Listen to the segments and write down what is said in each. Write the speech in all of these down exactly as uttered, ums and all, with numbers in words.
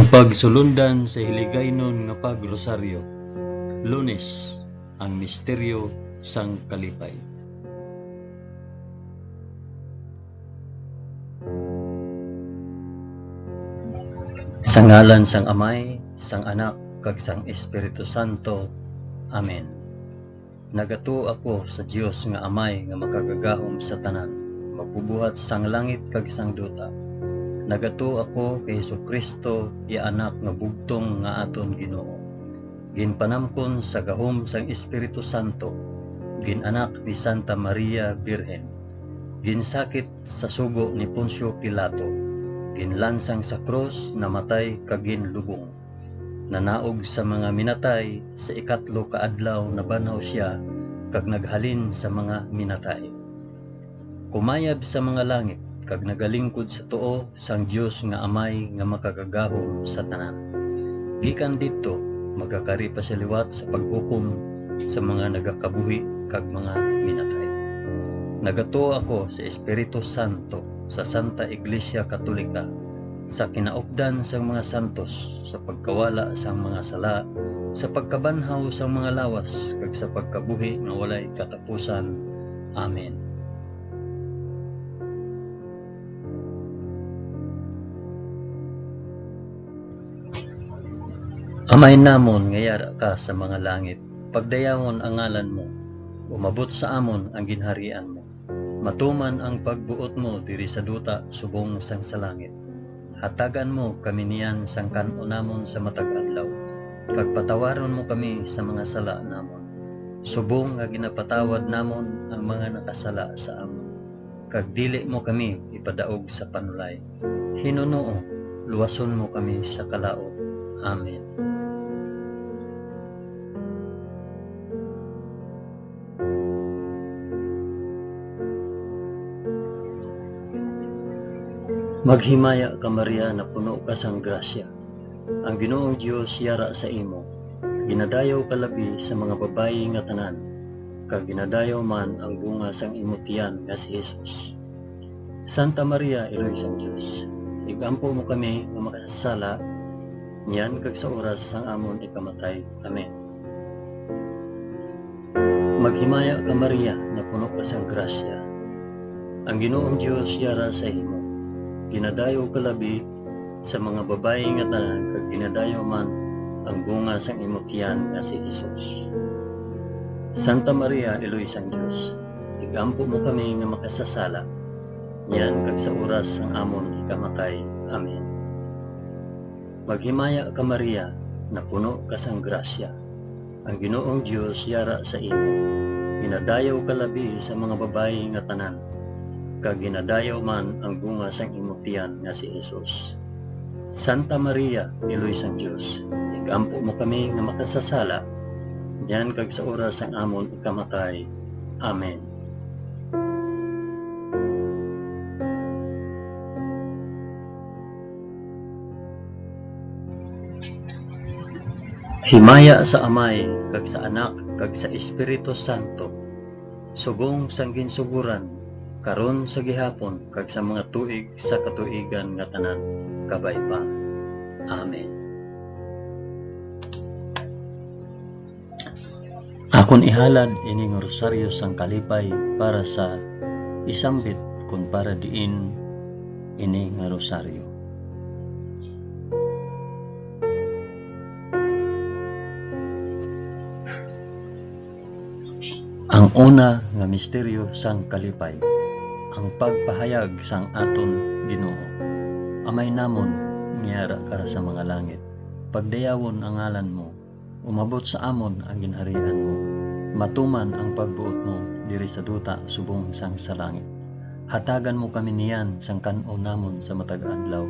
Pagsulundan sa Hiligaynon nga Pag-Rosaryo, Lunes, ang misteryo sang kalipay. Sa ngalan sang Amay, sang Anak, kag sang Espiritu Santo. Amen. Nagatuo ako sa Dios nga Amay nga makagagahom sa tanan, magbubuhat sang langit kag sang duta. Nagatuo ako kay Jesu-Cristo, iya Anak nga bugtong nga aton Ginoo. Ginpanamkon sa gahom sang Espiritu Santo, gin-anak ni Santa Maria Birhen. Ginsakit sa sugo ni Poncio Pilato, ginlansang sa krus, namatay kag ginlubong. Nanaog sa mga minatay, sa ikatlo ka adlaw nabanhaw sia, kag naghalin sa mga minatay. Kumayab sa mga langit, kag nagalingkod sa tuo sang Dios nga Amay nga makagagahom sa tanan. Gikan didto, magakari pa sia liwat sa paghukom sa mga nagakabuhi kag mga minatay. Nagatuo ako sa Espiritu Santo, sa Santa Iglesia Katolika, sa kinaupdan sang mga santos, sa pagkawala sang mga sala, sa pagkabanhaw sang mga lawas, kag sa pagkabuhi nga walay katapusan. Amen. Amay namon nga yara ka sa mga langit, pagdayawon ang ngalan mo, umabot sa amon ang ginharian mo. Matuman ang pagbuot mo diri sa duta subong sang sa langit. Hatagan mo kami niyan sang kan-on namon sa matag adlaw, kag patawaron mo kami sa mga sala namon, subong nga ginapatawad namon ang mga nakasala sa amon. Kag dili mo kami ipadaog sa panulay. Hinunoo, luwason mo kami sa kalaut. Amen. Maghimaya ka, Maria, napuno ka sang grasya. Ang Ginoong Dios yara sa imo. Ginadayaw ka labi sa mga babayi nga tanan, kag ginadayaw man ang bunga sang imo tiyan nga si Jesus. Santa Maria, Iloy sang Dios, ig-ampo mo kami nga makasasala, niyan kag sa oras sang amon ikamatay. Amen. Maghimaya ka, Maria, napuno ka sang grasya. Ang Ginoong Dios yara sa imo. Ginadayaw ka labi sa mga babayi nga tanan, kag ginadayaw man ang bunga sang imo tiyan nga si Jesus. Santa Maria, Iloy sang Dios, ig-ampo mo kami nga makasasala, niyan kag sa oras sang amon ikamatay. Amen. Maghimaya ka, Maria, napuno ka sang grasya. Ang Ginoong Dios yara sa imo. Ginadayaw ka labi sa mga babayi nga tanan, kag ginadayaw man ang bunga sang imo tiyan nga si Jesus. Santa Maria, Iloy sang Dios, ig-ampo mo kami nga makasasala, niyan kag sa oras sang amon ikamatay. Amen. Himaya sa Amay, kag sa Anak, kag sa Espiritu Santo, subong sang ginsugoran, karon sa gihapon, kag sa mga tuig sa katuigan nga tanan. Kabay pa. Amen. Akon ihalad ini nga rosaryo sang kalipay para sa isambit kon para diin ini nga rosaryo. Ang una nga misteryo sang kalipay, ang pagpahayag sang aton Ginoo. Amay namon nga yara ka sa mga langit, pagdayawon ang ngalan mo. Umabot sa amon ang ginharian mo. Matuman ang pagbuot mo diri sa duta subong sang sa langit. Hatagan mo kami niyan sang kan-on namon sa matag adlaw,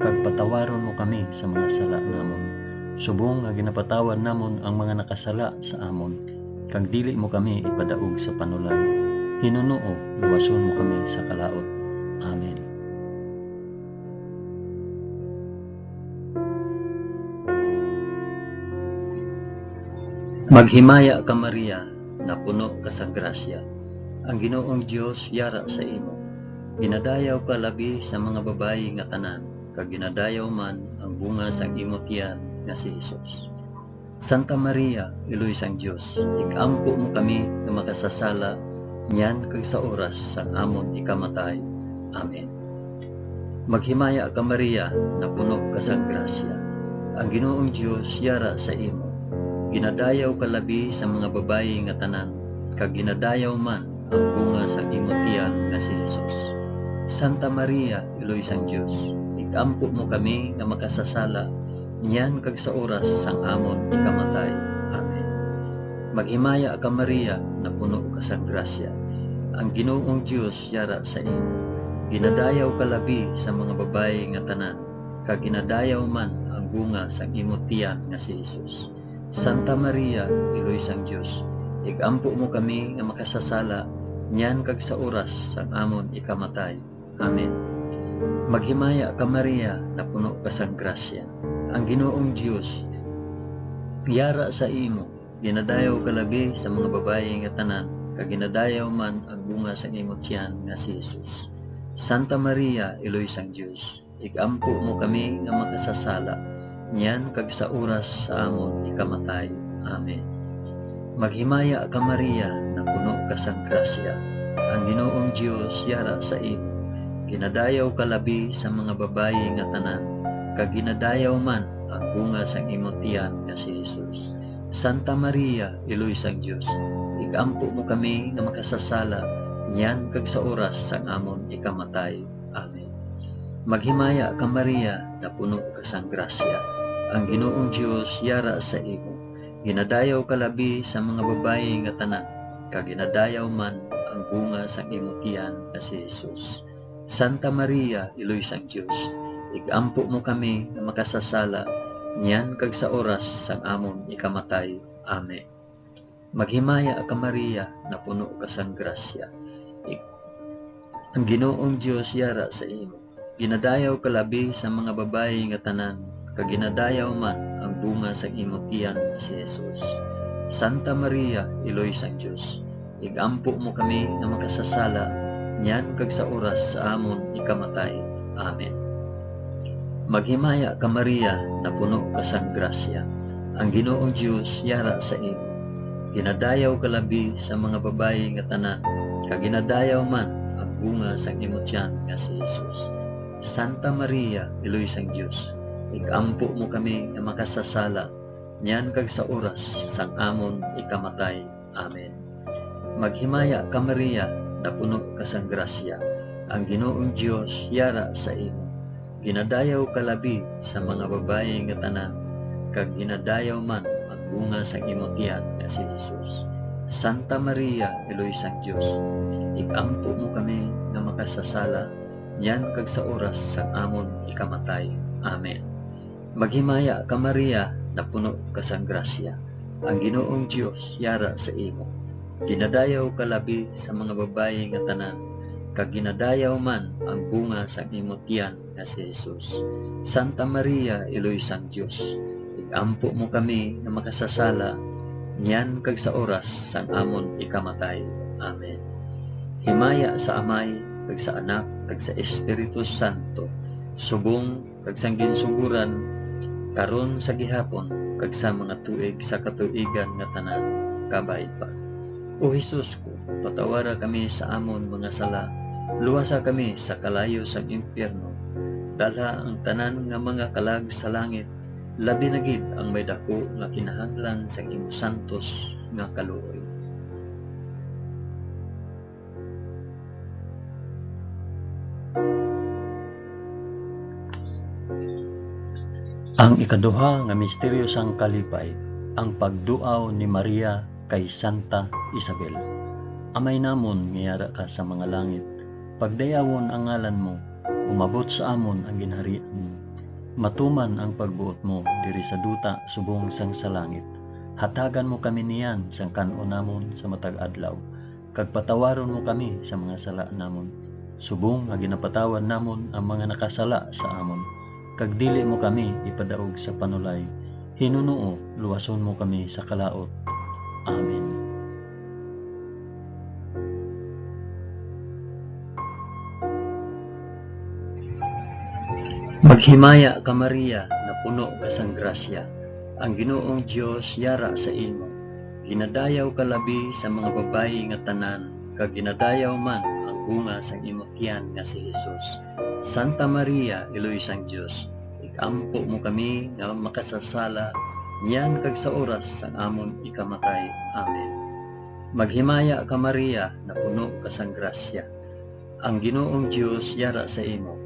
kag patawaron mo kami sa mga sala namon, subong nga ginapatawad namon ang mga nakasala sa amon, kag dili mo kami ipadaog sa panulay. Hinunoo, luwason mo kami sa kalaut. Amen. Maghimaya ka, Maria, napuno ka sang grasya. Ang Ginoong Dios yara sa imo. Ginadayaw ka labi sa mga babayi nga tanan, kag ginadayaw man bunga sang imo tiyan nga si Jesus. Santa Maria, Iloy sang Dios, ig-ampo mo kami nga makasasala niyan kag sa oras sang amon ikamatay. Amen. Maghimaya ka, Maria, napuno ka sang grasya. Ang Ginoong Dios yara sa imo. Ginadayaw ka labi sa mga babayi nga tanan, kag ginadayaw man ang bunga sang imo tiyan nga si Jesus. Santa Maria, Iloy sang Dios, ig-ampo mo kami nga makasasala niyan kag sa oras sang amon ikamatay. Amen. Maghimaya ka, Maria, napuno ka sang grasya. Ang Ginoong Dios yara sa imo. Ginadayaw ka labi sa mga babayi nga tanan, kag ginadayaw man ang bunga sang imo tiyan nga si Jesus. Santa Maria, Iloy sang Dios, ig-ampo mo kami nga makasasala niyan kag sa oras sang amon ikamatay. Amen. Maghimaya ka, Maria, napuno ka sang grasya. Ang Ginoong Dios yara sa imo. Ginadayaw ka labi sa mga babayi nga tanan, kag ginadayaw man ang bunga sang imo tiyan nga si Jesus. Santa Maria, Iloy sang Dios, ig-ampo mo kami nga makasasala, niyan kag sa oras sa amon ikamatay. Amen. Maghimaya ka, Maria, napuno ka sang grasya. Ang Ginoong Dios yara sa imo. Ginadayaw ka labi sa mga babayi nga tanan, kag ginadayaw man ang bunga sang imo tiyan nga si Jesus. Santa Maria, Iloy sang Dios, ig-ampo mo kami nga makasasala, niyan kag sa oras sang amon ikamatay. Amen. Maghimaya ka, Maria, napuno ka sang grasya. Ang Ginoong Dios yara sa imo. Ginadayaw ka labi sa mga babayi nga tanan, kag ginadayaw man ang bunga sang imo tiyan nga si Jesus. Santa Maria, Iloy sang Dios, ig-ampo mo kami nga makasasala, niyan kag sa oras sang amon ikamatay. Amen. Maghimaya ka, Maria, napuno ka sang grasya. Ig-, ang Ginoong Dios yara sa imo. Ginadayaw ka labi sa mga babayi nga tanan, kag ginadayaw man ang bunga sang imo tiyan nga si Jesus. Santa Maria, Iloy sang Dios, ig-ampo mo kami nga makasasala, niyan kag sa oras sa amon ikamatay. Amen. Maghimaya ka, Maria, napuno ka sang grasya. Ang Ginoong Dios yara sa imo. Ginadayaw ka labi sa mga babayi nga tanan, kag ginadayaw man ang bunga sang imo tiyan nga si Jesus. Santa Maria, Iloy sang Dios, ig-ampo mo kami nga makasasala, niyan kag sa oras sang amon ikamatay. Amen. Maghimaya ka, Maria, napuno ka sang grasya. Ang Ginoong Dios yara sa imo. Ginadayaw ka labi sa mga babayi nga tanan, kag ginadayaw man ang bunga sang imo tiyan nga si Jesus. Santa Maria, Iloy sang Dios, ig-ampo mo kami nga makasasala, niyan kag sa oras sang amon ikamatay. Amen. Maghimaya ka, Maria, napuno ka sang grasya. Ang Ginoong Dios yara sa imo. Ginadayaw ka labi sa mga babayi nga tanan, kag ginadayaw man ang bunga sang imo tiyan nga si Jesus. Santa Maria, Iloy sang Dios, ig-ampo mo kami nga makasasala, niyan kag sa oras sang amon ikamatay. Amen. Himaya sa Amay, kag sa Anak, kag sa Espiritu Santo, subong kag sang ginsugoran, karon, sa gihapon, kag sa mga tuig sa katuigan nga tanan. Kabay pa. O Jesus ko, patawara kami sa amon mga sala, luwasa kami sa kalayo sang impyerno, dalha ang tanan nga mga kalag sa langit, labi na gid ang may daku nga kinahanglan sang imo santos nga kaluoy. Ang ikaduha nga misteryo sang kalipay, ang pagduaw ni Maria kay Santa Isabel. Amay namon nga yara ka sa mga langit, pagdayawon ang ngalan mo, umabot sa amon ang ginharian mo. Matuman ang pagbuot mo diri sa duta subong sang sa langit. Hatagan mo kami niyan sang kan-on namon sa matag adlaw, kag patawaron mo kami sa mga sala namon, subong nga ginapatawad namon ang mga nakasala sa amon, kag dili mo kami ipadaog sa panulay. Hinunoo, luwason mo kami sa kalaut. Amen. Maghimaya ka, Maria, nga puno ka sang grasya, ang Ginoong Dios yara sa imo. Ginadayaw ka labi sa mga babayi nga tanan, kag ginadayaw man ang bunga sang imo tiyan nga si Jesus. Santa Maria, Iloy sang Dios, ig-ampo mo kami nga makasasala, niyan kag sa oras sang amon ikamatay. Amen. Maghimaya ka, Maria, nga puno ka sang grasya, ang Ginoong Dios yara sa imo.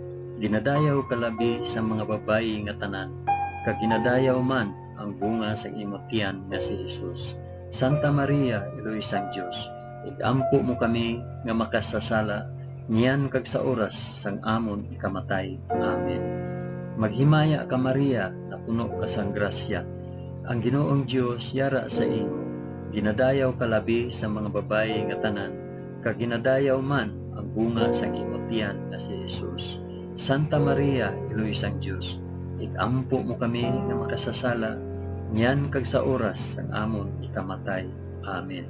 Ginadayaw ka labi sa mga babayi nga tanan, kag ginadayaw man ang bunga sang imo tiyan nga si Jesus. Santa Maria, Iloy sang Dios, ig-ampo mo kami nga makasasala, niyan kag sa oras sang amon ikamatay. Amen. Maghimaya ka, Maria, nga puno ka sang grasya, ang Ginoong Dios yara sa imo. Ginadayaw ka labi sa mga babayi nga tanan, kag ginadayaw man ang bunga sang imo tiyan nga si Jesus. Santa Maria, Iloy sang Dios, ig-ampo mo kami nga makasasala, niyan kag sa oras sang amon ikamatay. Amen.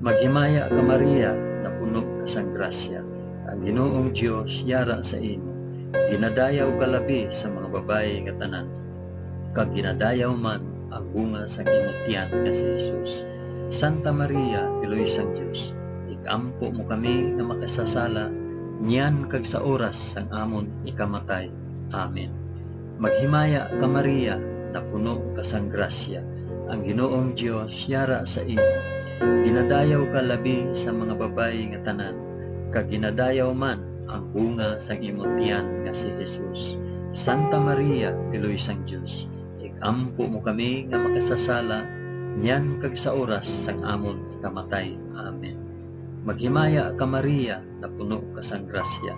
Maghimaya ka, Maria, nga puno ka sang grasya, ang Ginoong Dios yara sa imo. Ginadayaw ka labi sa mga babayi nga tanan, kag ginadayaw man ang bunga sang imo tiyan nga si Jesus. Santa Maria, Iloy sang Dios, ig-ampo mo kami nga makasasala, niyan kag sa oras sang amon ikamatay. Amen. Maghimaya ka, Maria, nga puno ka sang grasya, ang Ginoong Dios yara sa imo. Ginadayaw ka labi sa mga babayi nga tanan, kag ginadayaw man ang bunga sang imo tiyan nga si Jesus. Santa Maria, Iloy sang Dios, ig-ampo mo kami nga makasasala, niyan kag sa oras sang amon ikamatay. Amen. Maghimaya ka, Maria, nga puno ka sang grasya,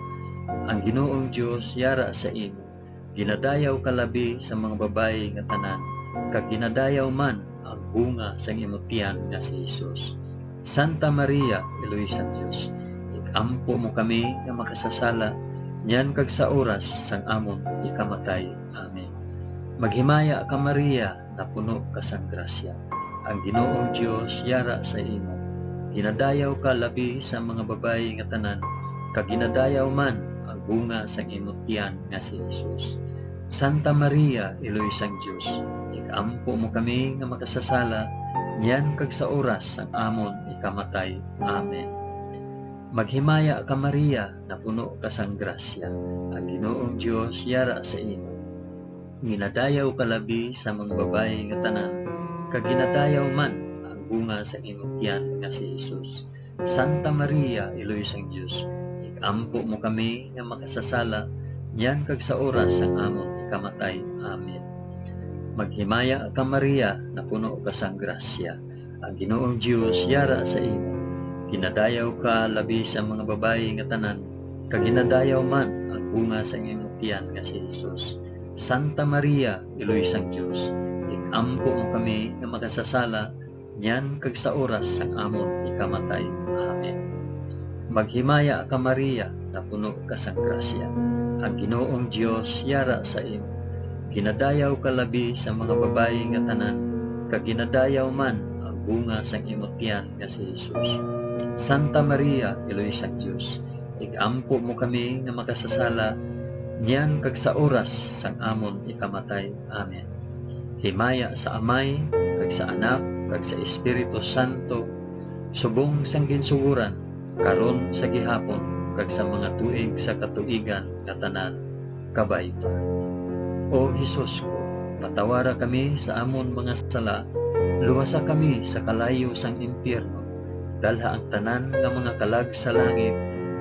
ang Ginoong Dios yara sa imo. Ginadayaw ka labi sa mga babayi nga tanan, kag ginadayaw man ang bunga sang imo tiyan nga si Jesus. Santa Maria, Iloy sang Dios, ig-ampo mo kami nga makasasala, niyan kag sa oras sang amon ikamatay. Amen. Maghimaya ka, Maria, nga puno ka sang grasya, ang Ginoong Dios yara sa imo. Ginadayaw ka labi sa mga babayi nga tanan, kag ginadayaw man ang bunga sang imo tiyan nga si Jesus. Santa Maria, Iloy sang Dios, ig-ampo mo kami nga makasasala, niyan kag sa oras sang amon ikamatay. Amen. Maghimaya ka, Maria, nga puno ka sang grasya, ang Ginoong Dios yara sa imo. Ginadayaw ka labi sa mga babayi nga tanan, kag ginadayaw man ang bunga sang imong tiyan nga si Jesus. Santa Maria, Iloy sang Dios, ig-ampo mo kami nga makasasala, niyan kag sa oras sang amon ikamatay. Amen. Maghimaya ka, Maria, nga puno ka sang grasya, ang Ginoong Dios yara sa imo. Ginadayaw ka labi sa mga babayi nga tanan, kag ginadayaw man ang bunga sang imong tiyan nga si Jesus. Santa Maria, Iloy sang Dios, ig-ampo mo kami nga makasasala, niyan kag sa oras sang amon ikamatay. Amen. Maghimaya ka, Maria, nga puno ka sang grasya, ang Ginoong Dios yara sa imo. Ginadayaw ka labi sa mga babayi nga tanan, kag ginadayaw man ang bunga sang imo tiyan nga si Jesus. Santa Maria, Iloy sang Dios, ig-ampo mo kami nga makasasala, niyan kag sa oras sang amon ikamatay. Amen. Himaya sa Amay, kag sa Anak, kag sa Espiritu Santo, subong sang ginsugoran, karon, sa gihapon, kag sa mga tuig sa katuigan nga tanan. Kabay pa. O Jesus ko, patawara kami sa amon mga sala, luwasa kami sa kalayo sang impyerno, dalha ang tanan nga mga kalag sa langit,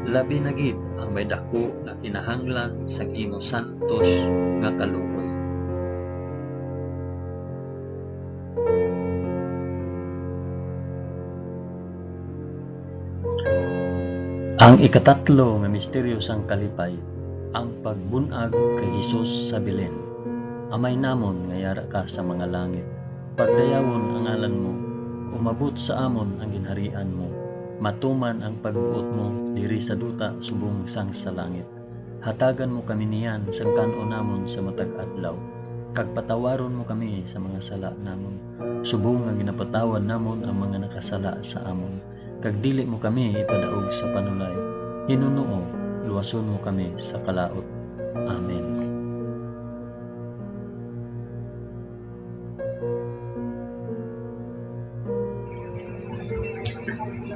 labi na gid ang may daku nga kinahanglan sang imo santos nga kaluoy. Ang ikatatlo nga misteryo sang kalipay, ang pagbun-ag kay Jesus sa Belen. Amay namon nga yara ka sa mga langit, pagdayawon ang ngalan mo, umabot sa amon ang ginharian mo, matuman ang pagbuot mo diri sa duta subong sang sa langit. Hatagan mo kami niyan sang kan-on namon sa matag adlaw, kag patawaron mo kami sa mga sala namon, subong nga ginapatawad namon ang mga nakasala sa amon, kag dili mo kami ipadaog sa panulay. Hinunoo, luwason mo kami sa kalaut. Amen.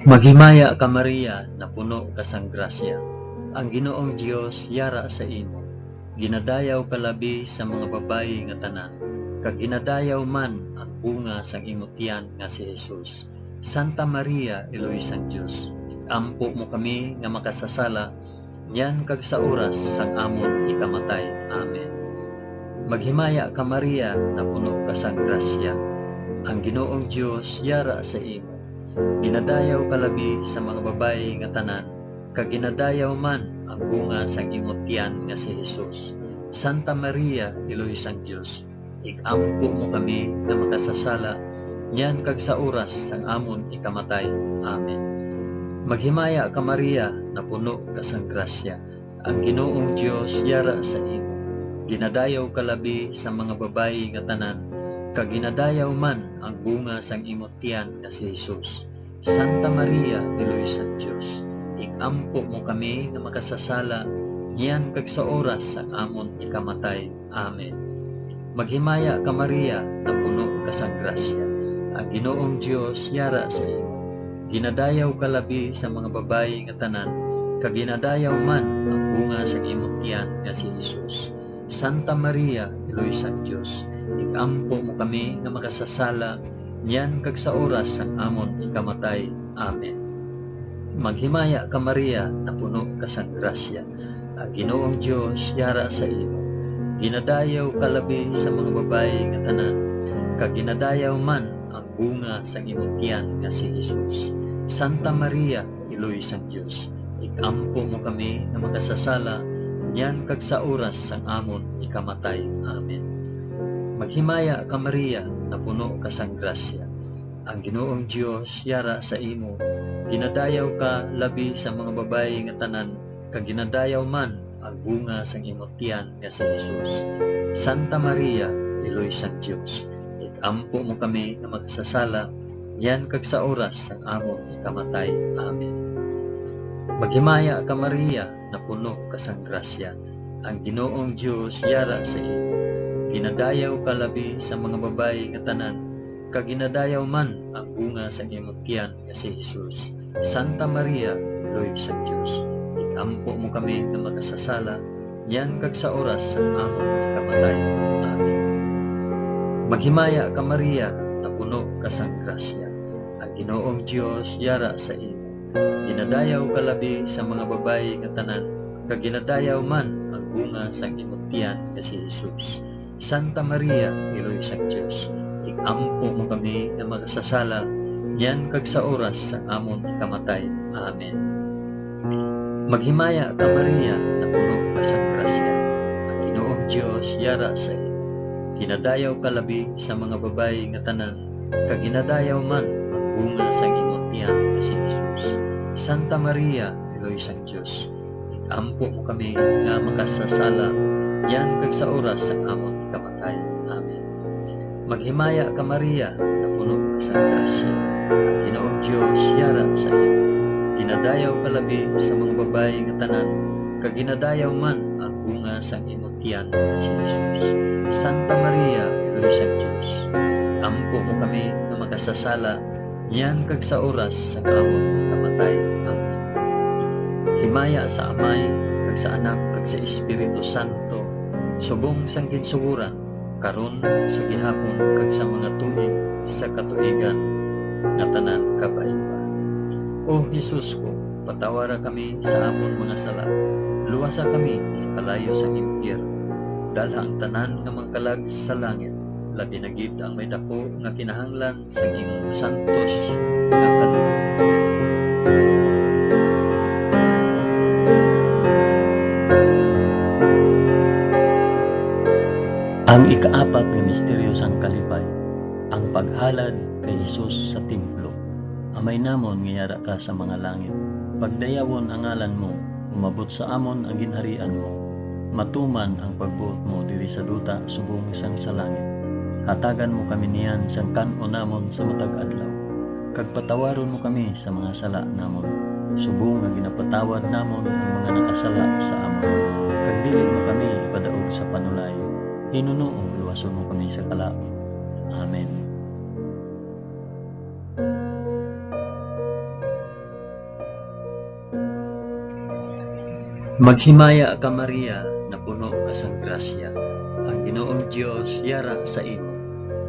Maghimaya ka, Maria, napuno ka sang grasya. Ang Ginoong Dios yara sa imo. Ginadayaw ka labi sa mga babayi nga tanan, kag ginadayaw man ang bunga sang imo tiyan nga si Jesus. Santa Maria, Iloy sang Dios, ig-ampo mo kami nga makasasala, niyan kag sa oras sang amon ikamatay. Amen. Maghimaya ka, Maria, napuno ka sang grasya. Ang Ginoong Dios yara sa imo. Ginadayaw ka labi sa mga babayi nga tanan, kag ginadayaw man ang bunga sang imo tiyan nga si Jesus. Santa Maria, Iloy sang Dios, ig-ampo mo kami nga makasasala, niyan kag sa oras sang amon ikamatay. Amen. Maghimaya ka, Maria, napuno ka sang grasya. Ang Ginoong Dios yara sa imo. Ginadayaw ka labi sa mga babayi nga tanan, kag ginadayaw man ang bunga sang imo tiyan nga si Jesus. Santa Maria, Iloy sang Dios, ig-ampo mo kami nga makasasala, niyan kag sa oras sang amon ikamatay. Amen. Maghimaya ka, Maria, napuno ka sang grasya. Ang Ginoong Dios yara sa imo. Ginadayaw ka labi sa mga babayi nga tanan, kag ginadayaw man ang bunga sang imo tiyan nga si Jesus. Santa Maria, Iloy sang Dios, ig-ampo mo kami nga makasasala, niyan kag sa oras sang amon ikamatay. Amen. Maghimaya ka, Maria, napuno ka sang grasya. Ang Ginoong Dios yara sa imo. Ginadayaw ka labi sa mga babayi nga tanan, kag ginadayaw man ang bunga sang imo tiyan nga si Jesus. Santa Maria, Iloy sang Dios, ig-ampo mo kami nga makasasala, niyan kag sa oras sang amon ikamatay. Amen. Maghimaya ka, Maria, napuno ka sang grasya. Ang Ginoong Dios yara sa imo. Ginadayaw ka labi sa mga babayi nga tanan, kag ginadayaw man ang bunga sang imo tiyan nga si Jesus. Santa Maria, Iloy sang Dios, ig-ampo mo kami nga makasasala, niyan kag sa oras sang amon ikamatay. Amen. Maghimaya ka, Maria, napuno ka sang grasya. Ang Ginoong Dios yara sa imo. Ginadayaw ka labi sa mga babayi nga tanan, kag ginadayaw man ang bunga sang imo tiyan nga si Jesus. Santa Maria, Iloy sang Dios, ig-ampo mo kami nga makasasala, niyan kag sa oras sang amon kamatay. Amen. Maghimaya ka, Maria, napuno ka sang grasya. Ang Ginoong Dios yara sa imo. Ginadayaw ka labi sa mga babayi nga tanan, kag ginadayaw man ang bunga sang imo tiyan nga si Jesus. Santa Maria, Iloy sang Dios, ig-ampo mo kami nga makasasala, niyan kag sa oras sang amon kamatay. Amen. Maghimaya ka, Maria, napuno ka sang grasya. Ang Ginoong Dios yara sa imo. Ginadayaw ka labi sa mga babayi nga tanan, kag ginadayaw man ang bunga sang imo tiyan nga si Jesus. Santa Maria, Iloy sang Dios, ig-ampo mo kami nga makasasala, niyan kag sa oras sang amon kamatay. Amen. Maghimaya ka, Maria, napuno ka sang grasya. Ang Ginoong Dios yara sa imo. Ginadayaw ka labi sa mga babayi nga tanan, kag ginadayaw man ang bunga sang imo tiyan nga si Jesus. Santa Maria, Iloy sang Dios, ampo mo kami nga makasasala, niyan kag sa oras sang amon kamatay. Amen. Himaya sa Amay, kag sa Anak, kag sa Espiritu Santo, subong sang ginsugoran, karon, sa gihapon, kag sa mga tuig sa katuigan nga tanan. Kabay pa. O Jesus ko, patawara kami sa amon mga sala, luwasa kami sa kalayo sang impyerno, dalha ang tanan nga mga kalag sa langit, labi na gid ang may daku nga kinahanglan sang imong santos nga kalooban. Ang ikaapat nga misteryo sang kalipay, ang paghalad kay Jesus sa templo. Amay namon nga yara ka sa mga langit, pagdayawon ang ngalan mo, umabot sa amon ang ginharian mo, matuman ang pagbuot mo diri sa duta subong sang sa langit. Hatagan mo kami niyan sang kan-on namon sa matag adlaw, kag patawaron mo kami sa mga sala namon, subong nga ginapatawad namon ang mga nakasala sa amon, kag dili mo kami ipadaog sa panulay, hinunoo luwason mo kami sa kalaut. Amen. Maghimaya ka, Maria, napuno ka sang grasya. Ang Ginoong Dios yara sa imo.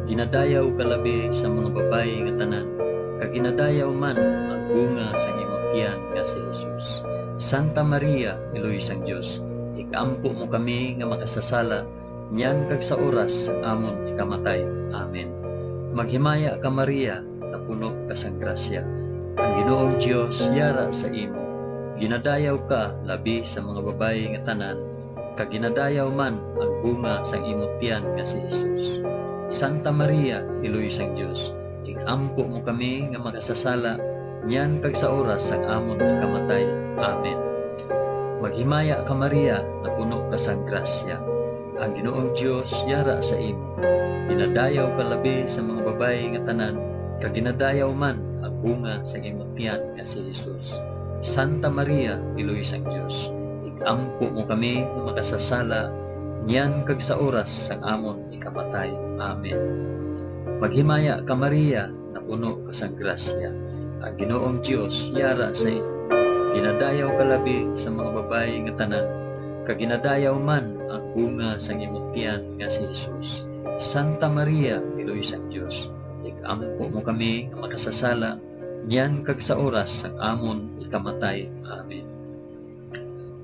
Ginadayaw ka labi sa mga babayi nga tanan, kag ginadayaw man ang bunga sang imong tiyan nga si Jesus. Santa Maria, Iloy sang Dios, ig-ampo mo kami nga makasasala, niyan kag sa oras sang amon ikamatay. Amen. Maghimaya ka, Maria, napuno ka sang grasya. Ang Ginoong Dios yara sa imo. Ginadayaw ka labi sa mga babayi nga tanan, kag ginadayaw man ang bunga sang imo tiyan nga si Jesus. Santa Maria, Iloy sang Dios, ig-ampo mo kami nga makasasala, niyan kag sa oras sang amon ikamatay. Amen. Maghimaya ka, Maria, napuno ka sang grasya. Ang Ginoong Dios yara sa imo. Ginadayaw ka labi sa mga babayi nga tanan, kag ginadayaw man ang bunga sang imo tiyan nga si Jesus. Santa Maria, Iloy sang Dios, ig-ampo mo kami nga makasasala, niyan kag sa oras sang amon ikamatay. Amen. Maghimaya ka, Maria, napuno ka sang grasya. Ang Ginoong Dios yara sa imo. Ginadayaw ka labi sa mga babayi nga tanan, kag ginadayaw man ang bunga sang imong tiyan nga si Jesus. Santa Maria, Iloy sang Dios, ig-ampo mo kami nga makasasala, niyan kag sa oras sang amon ikamatay. Amen.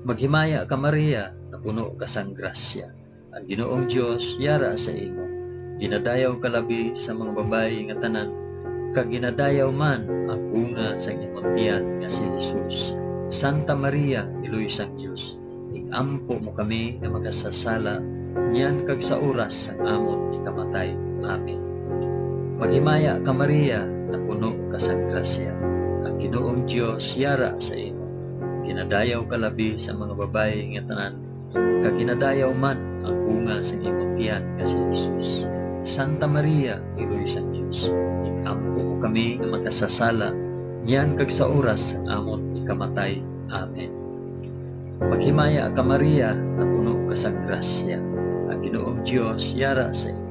Maghimaya ka, Maria, napuno ka sang grasya. Ang Ginoong Dios yara sa imo. Ginadayaw ka labi sa mga babayi nga tanan, kag ginadayaw man ang bunga sang imong tiyan nga si Jesus. Santa Maria, Iloy sang Dios, ig-ampo mo kami nga makasasala, niyan kag sa oras sang amon ikamatay. Amen. Maghimaya ka, Maria, napuno ka sang grasya. Ang Ginoong Dios yara sa imo. Ginadayaw ka labi sa mga babayi nga tanan, kag ginadayaw man ang bunga sang imong tiyan nga si Jesus. Santa Maria, Iloy sang Dios, ig-ampo mo kami nga makasasala, niyan kag sa oras sang amon ikamatay. Amen. Maghimaya ka, Maria, napuno ka sang grasya. Ang Ginoong Dios yara sa imo.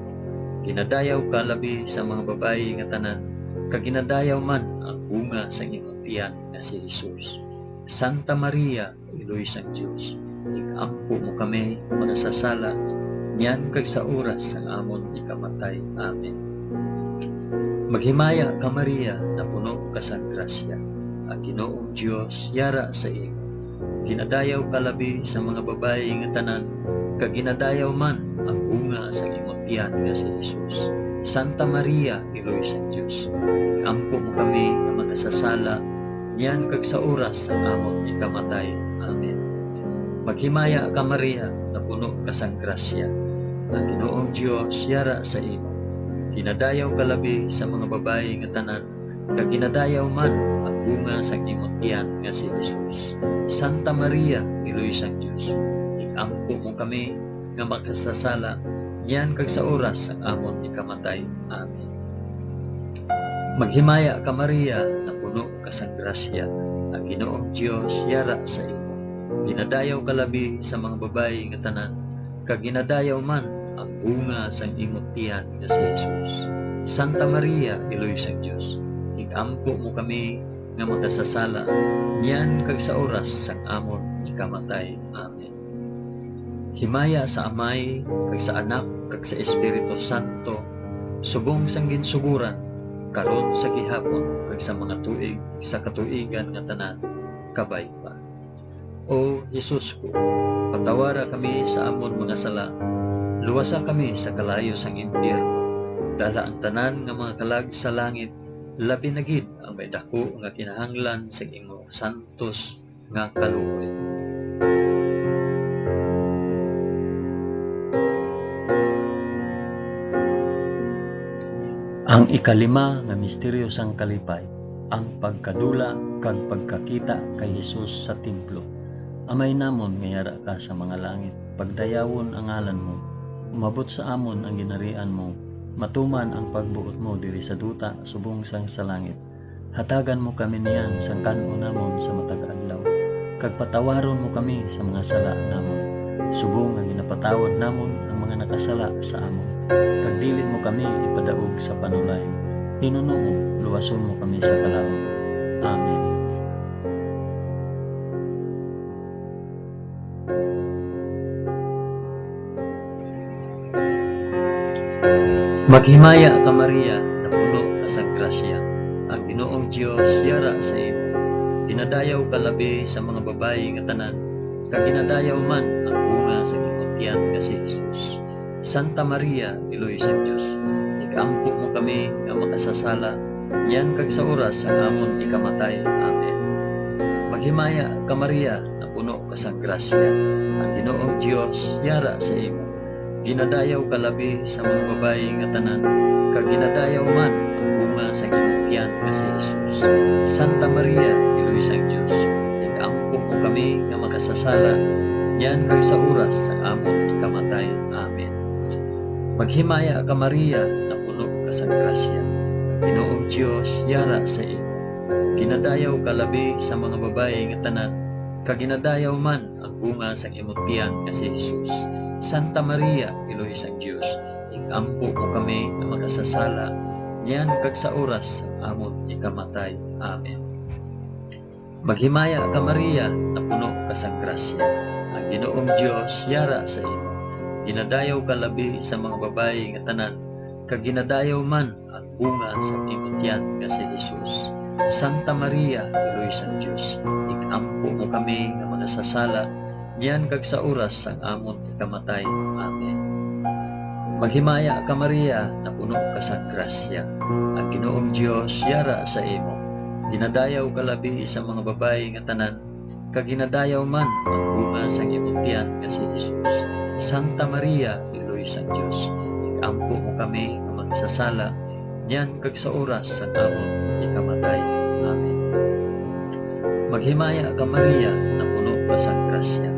Ginadayaw ka labi sa mga babayi nga tanan, kag ginadayaw man ang bunga sang imong tiyan nga si Jesus. Santa Maria, Iloy sang Dios, ig-ampo mo kami nga makasasala, niyan kag sa oras sang amon ikamatay. Amen. Maghimaya ka, Maria, napuno ka sang grasya. Ang Ginoong Dios yara sa imo. Ginadayaw ka labi sa mga babayi nga tanan, kag ginadayaw man ang bunga sang imong tiyan nga si Jesus. Santa Maria, Iloy sang Dios, ig-ampo mo kami nga makasasala, niyan kag sa oras sang amon ikamatay. Amen. Maghimaya ka, Maria, napuno ka sang grasya. Ang Ginoong Dios yara sa imo. Ginadayaw ka labi sa mga babayi nga tanan, kag ginadayaw man ang bunga sang imong tiyan nga si Jesus. Santa Maria, Iloy sang Dios, ig-ampo mo kami nga makasasala, niyan kag sa oras sang amon ikamatay. Amen. Maghimaya ka, Maria, napuno ka sang grasya, ang Ginoong Dios yara sa imo. Ginadayaw ka labi sa mga babayi nga tanan, kag ginadayaw man ang bunga sang imong tiyan nga si Jesus. Santa Maria, Iloy sang Dios, ig-ampo mo kami nga makasasala, niyan kag sa oras sang amon ikamatay. Amen. Himaya sa Amay, kag sa Anak, kag sa Espiritu Santo, subong sang ginsugoran, karon, sa gihapon, kag sa mga tuig sa katuigan nga tanan. Kabay pa. O Jesus ko, patawara kami sa amon mga sala, luwasa kami sa kalayo sang impyerno, dala ang tanan nga mga kalag sa langit, labi na gid ang may daku nga kinahanglan sang imo santos nga kaluoy. Ang ikalima nga misteryo sang kalipay, ang pagkadula kag pagkakita kay Jesus sa templo. Amay namon nga yara ka sa mga langit, pagdayawon ang ngalan mo. Umabot sa amon ang ginharian mo. Matuman ang pagbuot mo diri sa duta subong sang sa langit. Hatagan mo kami niyan sang kan-on namon sa matag adlaw, kag patawaron mo kami sa mga sala namon, subong nga ginapatawad namon ang mga nakasala sa amon. Kag dili mo kami ipadaog sa panulay. Hinunoo, luwason mo kami sa kalaut. Amen. Maghimaya ka, Maria, napuno ka sang grasya. Ang Ginoong Dios yara sa imo. Ginadayaw ka labi sa mga babayi nga tanan, kag ginadayaw man ang bunga sang imong tiyan nga si Jesus. Santa Maria, Iloy sang Dios, ig-ampo mo kami nga makasasala, niyan kag sa oras sang amon ikamatay. Amen. Maghimaya ka, Maria, napuno ka sang grasya. Ang Ginoong Dios yara sa imo. Ginadayaw ka labi sa mga babayi nga tanan, kag ginadayaw man ang bunga sang imong tiyan nga si Jesus. Santa Maria, Iloy sang Dios, ig-ampo mo kami nga makasasala, niyan kag sa oras sang amon ikamatay. Amen. Maghimaya ka, Maria, napuno ka sang grasya. Ang Ginoong Dios yara sa imo. Ginadayaw ka labi sa mga babayi nga tanan, kag ginadayaw man ang bunga sang imong tiyan nga si Jesus. Santa Maria, Iloy sang Dios, ig-ampo mo kami nga makasasala, niyan kag sa oras sang amon ikamatay. Amen. Maghimaya ka, Maria, napuno ka sang grasya. Ang Ginoong Dios yara sa imo. Ginadayaw ka labi sa mga babayi nga tanan, kag ginadayaw man ang bunga sang imong tiyan nga si Jesus. Santa Maria, Iloy sang Dios, ig-ampo mo kami nga makasasala, niyan kag sa oras sang amon ikamatay. Amen. Maghimaya ka, Maria, napuno ka sang grasya. Ang Ginoong Dios yara sa imo. Ginadayaw ka labi sa mga babayi nga tanan, kag ginadayaw man ang bunga sang imong tiyan nga si Jesus. Santa Maria, Iloy sang Dios, ig-ampo mo kami nga makasasala, niyan kag sa oras sang amon ikamatay. Amen. Maghimaya ka, Maria, napuno ka sang grasya.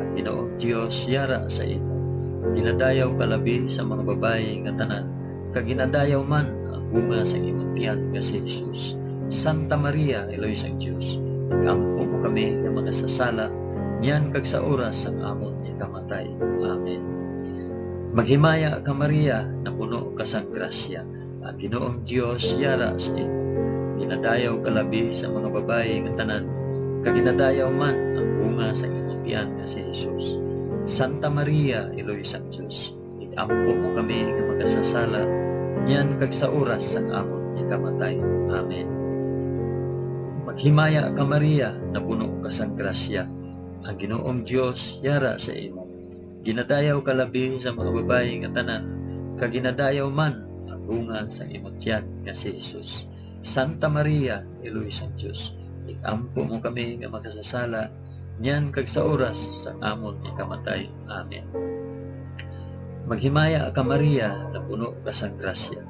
Ang Ginoong Dios yara sa imo. Ginadayaw ka labi sa mga babayi nga tanan, kag ginadayaw man ang bunga sang imong tiyan nga si Jesus. Santa Maria, Iloy sang Dios, ig-ampo mo kami nga makasasala, niyan kag sa oras sang amon ikamatay. Amen. Maghimaya ka, Maria, napuno ka sang grasya. Ang Ginoong Dios yara sa imo. Ginadayaw ka labi sa mga babayi nga tanan, kag ginadayaw man ang bunga sang imong tiyan nga si Jesus. Santa Maria, Iloy sang Dios, ig-ampo mo kami nga makasasala, niyan kag sa oras sang amon ikamatay. Amen. Maghimaya ka, Maria, napuno ka sang grasya. Ang Ginoong Dios yara sa imo. Ginadayaw ka labi sa mga babayi nga tanan, kag ginadayaw man ang bunga sang imong tiyan nga si Jesus. Santa Maria, Iloy sang Dios, ig-ampo mo kami nga makasasala, niyan kag sa oras sang amon ikamatay. Amen. Maghimaya ka, Maria, napuno ka sang grasya.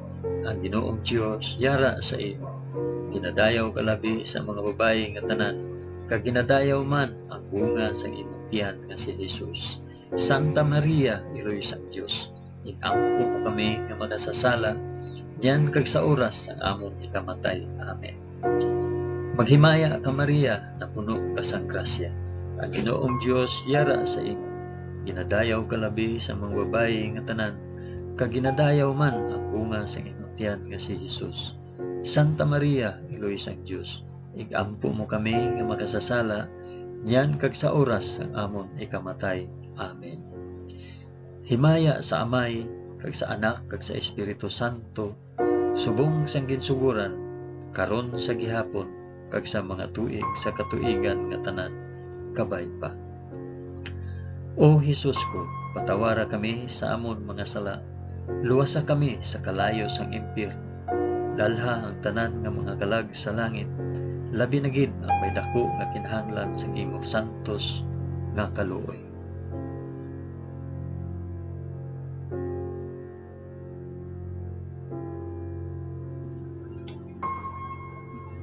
Ang Ginoong Dios yara sa imo. Ginadayaw ka labi sa mga babayi nga tanan, kag ginadayaw man ang bunga sang imong tiyan nga si Jesus. Santa Maria, Iloy sang Dios, ig-ampo mo kami nga makasasala, niyan kag sa oras sang amon ikamatay. Amen. Maghimaya ka, Maria, napuno ka sang grasya. Ang Ginoong Dios yara sa imo. Ginadayaw ka labi sa mga babayi nga tanan, kag ginadayaw man ang bunga sang imong tiyan nga si Jesus. Santa Maria, Iloy sang Dios, ig-ampo mo kami nga makasasala, niyan kag sa oras sang amon ikamatay. Amen. Himaya sa Amay, kag sa Anak, kag sa Espiritu Santo, subong sang ginsugoran, karon sa gihapon, kag sa mga tuig sa katuigan nga tanan. Kabay pa. O Jesus ko, patawara kami sa amon mga sala, luwasa kami sa kalayo sang impyerno, dalha ang tanan nga mga kalag sa langit, labi na gid ang may daku nga kinahanglan sang imong santos nga kaluoy.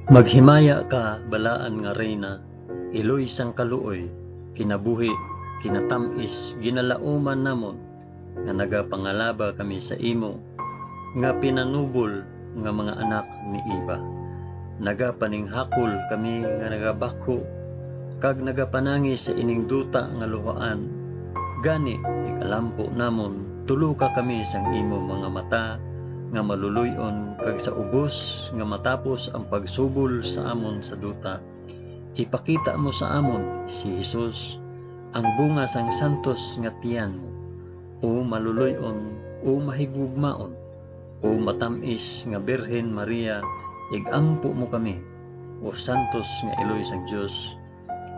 Maghimaya ka, balaan nga Reyna, iloy sang kaluoy, kinabuhi, kinatam-is, ginalauman namon, nga nagapangalaba kami sa imo, nga pinanubol nga mga anak ni Eva. Nagapaninghakol kami nga nagabakho, kag nagapanangi sa ining duta nga luhaan. Gani, ig-alampo namon, tuloka kami sang imo mga mata nga maluloy-on, kag sa ubos nga matapos ang pagsubol sa amon sa duta, ipakita mo sa amon si Jesus, ang bunga sang santos nga tiyan mo, o maluloy-on O mahigugmaon, o matam-is nga Birhen Maria, ig-ampo mo kami, o santos nga iloy sang Dios,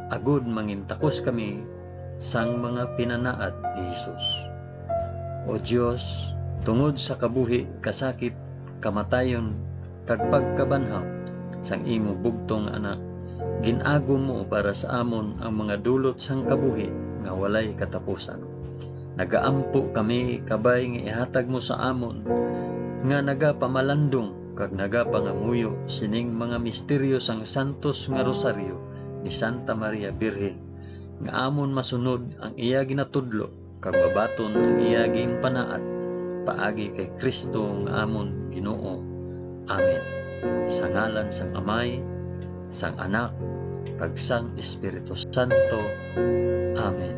agod mangintakos kami sang mga pinanaad ni Jesus. O Dios, tungod sa kabuhi, kasakit, kamatayon, kag pagkabanhaw sang imo bugtong Anak, gin-agom mo para sa amon ang mga dulot sang kabuhi nga walay katapusan. Nagaampo kami kabay nga ihatag mo sa amon nga nagapamalandong kag nagapangamuyo sining mga misteryo sang santos nga rosaryo ni Santa Maria Birhen, nga amon masunod ang iya ginatudlo kag mabaton ang iya ginpanaad, paagi kay Cristo nga amon Ginoo. Amen. Sa ngalan sang Amay, sang Anak, kag sang Espiritu Santo. Amen.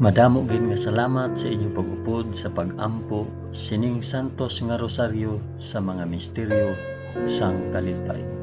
Madamo gid nga salamat sa inyong pag-upod sa pag-ampo sining santos nga rosaryo sa mga misteryo sang kalimpay.